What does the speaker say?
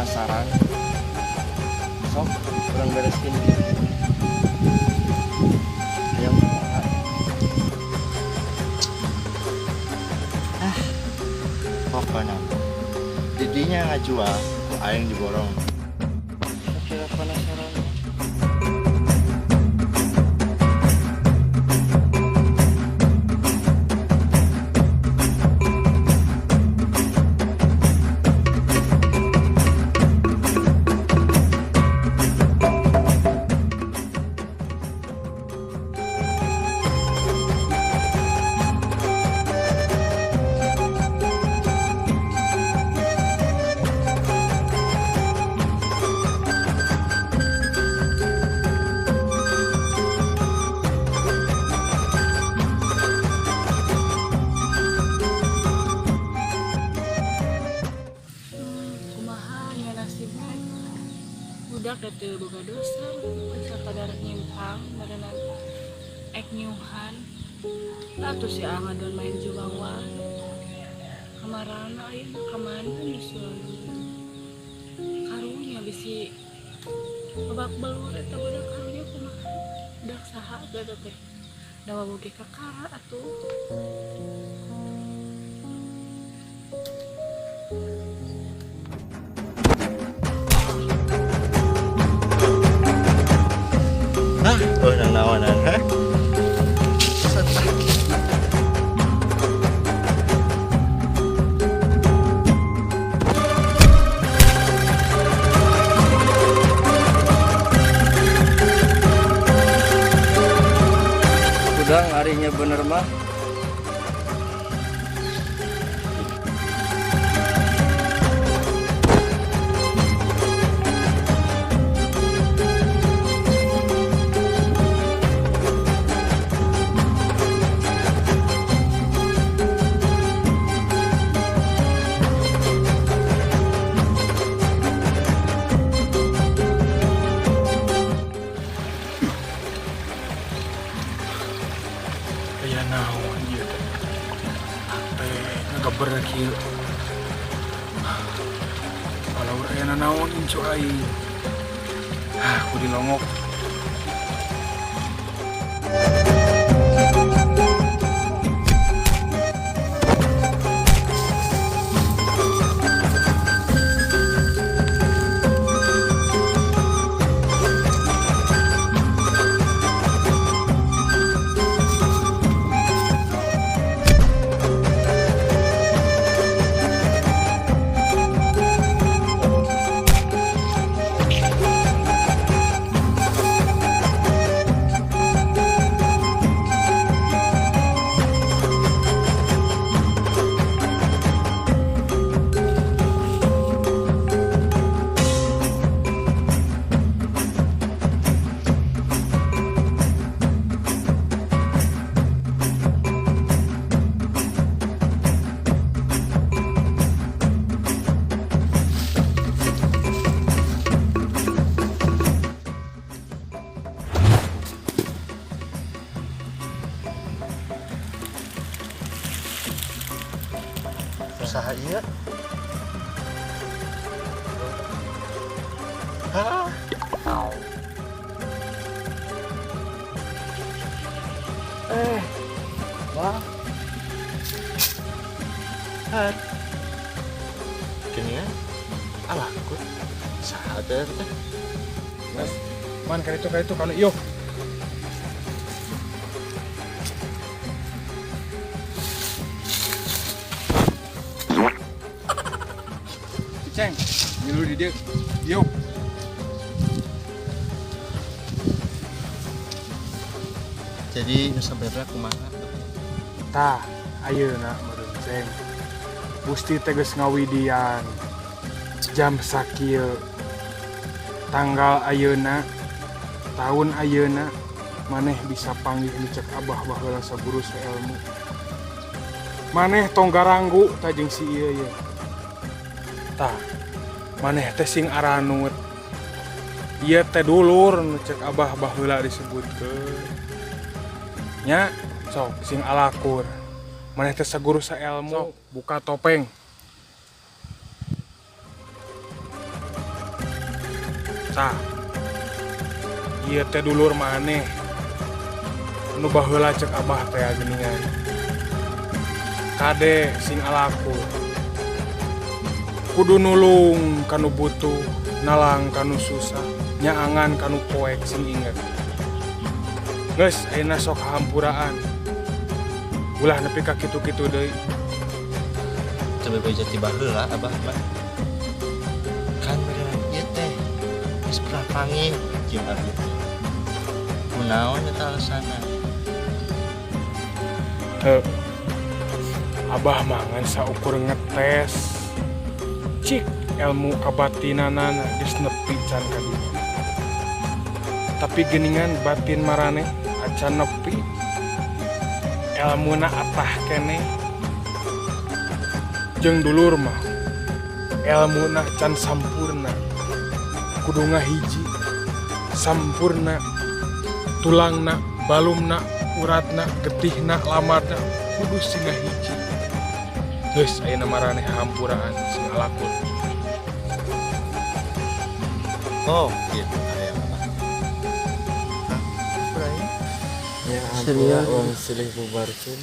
Penasaran. Sok, urang bereskeun ieu. Hayang kumaha? Ah, pokona didinya ngajual ku aing diborong. Kira penasaran. Kumaha nya nasibna budak da teu boga dosa, sakadar nyimpang meureunan ek nyuhan atuh si Angadon main juang wae. Kamarana ayeuna, kamana nyusul karunya bisi babak belur eta budak. Karunya kumaha, budak saha atuh eta teh? Da wawuh ge kakara atuh. Hah, oh nang naonan, hah? Set. Udang arinya bener mah. Aya naon ieu teh? Teh ngageber kieu. Kalau aya naon incu aing. Ah, kudu dilongok. Usaha ieu. Hah? Eh, wah. Hat. Gini ya. Alah, aku saha teh teh? Mas, man kali itu kalau yuk. Ceng, ngilu di dia. Yuk. Jadi nu sabenerna kumaha? Tah, ayeuna meureun, Ceng. Gusti teh geus ngawidian jam sakieu, tanggal ayeuna, tahun ayeuna, maneh bisa panggih nu cek Abah baheula saguru saelmu. Maneh tong garanggu tah jeung si ieu ye. Tah, maneh teh sing aranut. Ieu teh dulur nu cek Abah baheula disebutkeun. Nya, sok sing alakur. Maneh teh saguru saelmu, buka topeng. Tah, ieu teh dulur maneh anu baheula cek Abah teh geuningan. Kade, sing alakur, kudu nulung kanu butuh, nalang kanu susah, nyaangan kanu poek. Sing inget. Geus, ayeuna sok hampuraan, ulah nepi ka kitu-kitu deui. Coba beja ti baheula Abah mah. Kan beneran ieu teh geus pernah panggih jeung abi. Kunaon eta alasanna? Heuh. Abah mah ngan saukur ngetes. Cik ilmu kabatinanana geus nepi can ka dieu. Tapi geningan batin maraneh acan nepi. Elmuna atah keneh. Jeung dulur mah elmuna can sampurna. Kudu ngahiji sampurna tulangna, balumna, uratna, getihna, lamarna kudu sing ngahiji. Geus, ayeuna maraneh hampuraan, sing alakun. Oh, gitu aya Abah. Hah, Ya. Serius? Ampura, wong silih bubarkeun.